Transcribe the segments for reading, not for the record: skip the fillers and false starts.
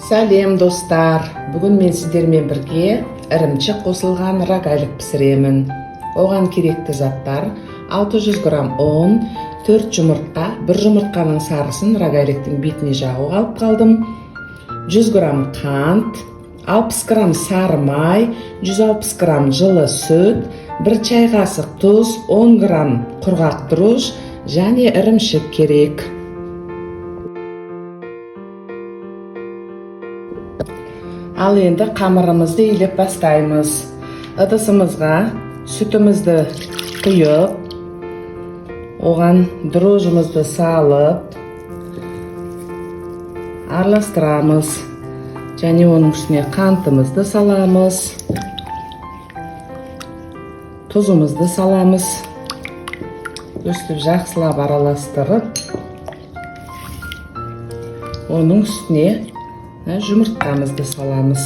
Сәлем, достар! Бүгін мен сіздермен бірге ірімшік қосылған рогалик пісіремін. Оған керекті заттар: 600 грамм ұн, 4 жұмыртқа, бір жұмыртқаның сарысын рогаликтің бетіне жағуға алып қалдым, 100 грамм қант, 60 грамм сары май, 160 грамм жылы сүт, 1 чай қасық тұз, 10 грамм құрғақ дрожж және ірімшік керек. Ал енді қамырымызды илеп бастаймыз. Ыдысымызға сүтімізді құйып, оған дрожжымызды салып араластырамыз және оның үстіне қантымызды саламыз, тұзымызды саламыз. Өстіп жақсылап араластырып, оның үстіне жұмыртқамызды саламыз.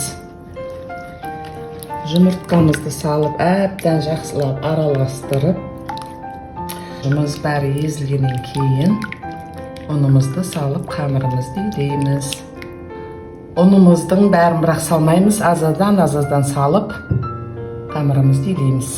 Жұмыртқамызды салып, әбден жақсылап араластырып, жұмыс бәрі езілгеннен кейін ұнымызды салып, қамырымызды илейміз. Ұнымыздың бәрін бірақ салмаймыз, аз аздан, аз аздан салып, қамырымызды илейміз.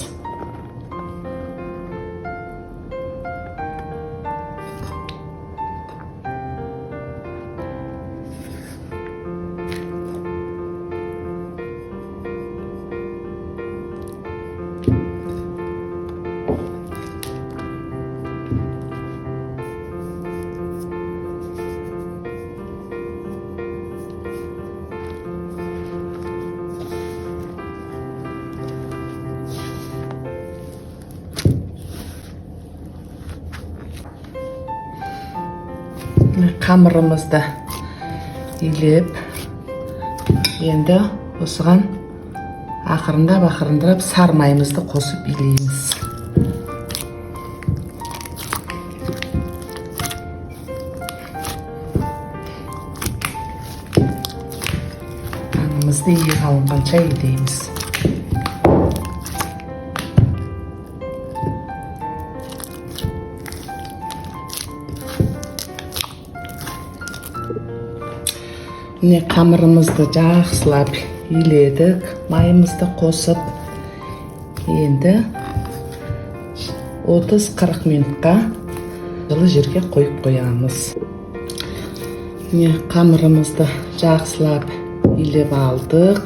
Міне, қамырымызды илеп, енді осыған ақырындап ақырындап сары майымызды қосып илейміз. Нанымызды иығы алынғанша илейміз. Міне, қамырымызды жақсылап иледік, майымызды қосып. Енді 30-40 минутқа жылы жерге қойып қоямыз. Міне, қамырымызды жақсылап илеп алдық,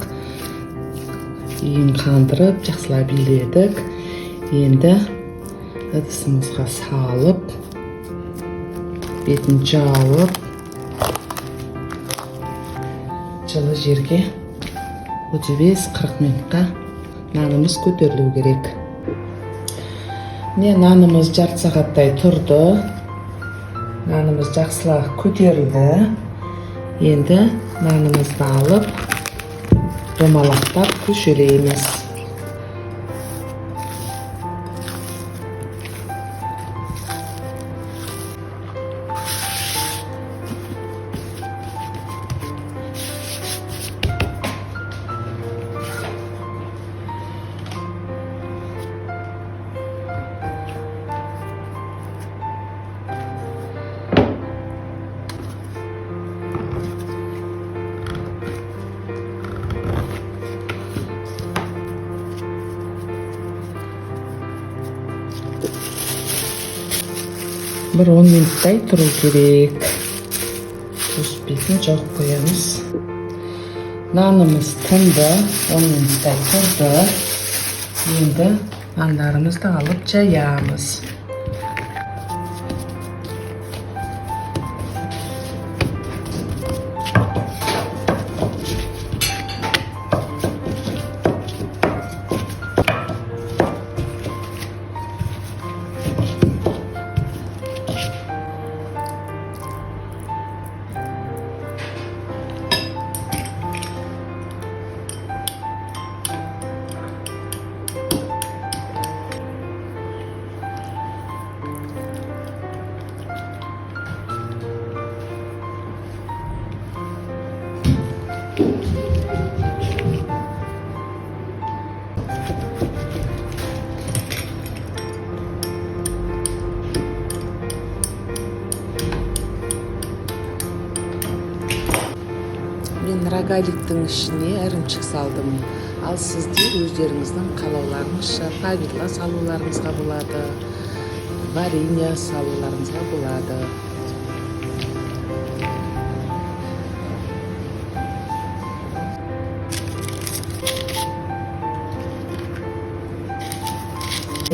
иін қандырып, жақсылап иледік. Енді ыдысымызға салып, бетін жауып, жылы жерге 35-40 минутқа нанымыз көтерілу керек. Міне, нанымыз жарты сағаттай тұрды, нанымыз жақсылап көтерілді. Енді нанымызды алып, домалақтап көшелейміз. Бір 10 минуттай тұру керек. Өстіп бетін жауып қоямыз. Нанымыз тынды, 10 минуттай тұрды. Енді нандарымызды алып жаямыз. Мен рогаликтің ішіне ірімшік салдым, ал сіздер өздеріңіздің қалауларыңызша повидло салуларыңызға болады, варенье салуларыңызға болады.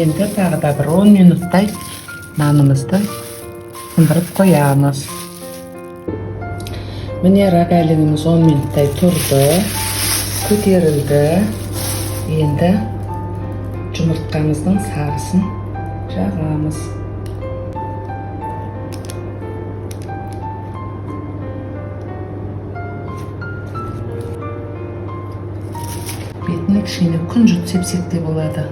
Енді тағы да бір 10 минуттай нанымызды сындырып қоямыз. Міне, рогалигіміз 10 минуттай тұрды, көтерілді. Енді жұмыртқамыздың сарысын жағамыз. Бетіне кішкене күнжіт сепсек те болады.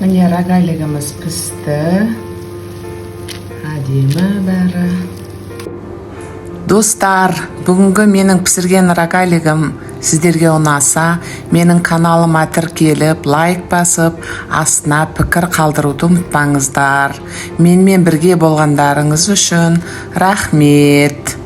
Міне, рогалигіміз пісті, әдемі бәрі. Достар, бүгінгі менің пісірген рогалигім сіздерге ұнаса, менің каналыма тіркеліп, лайк басып, астына пікір қалдыруды ұмытпаңыздар. Менімен бірге болғандарыңыз үшін рахмет.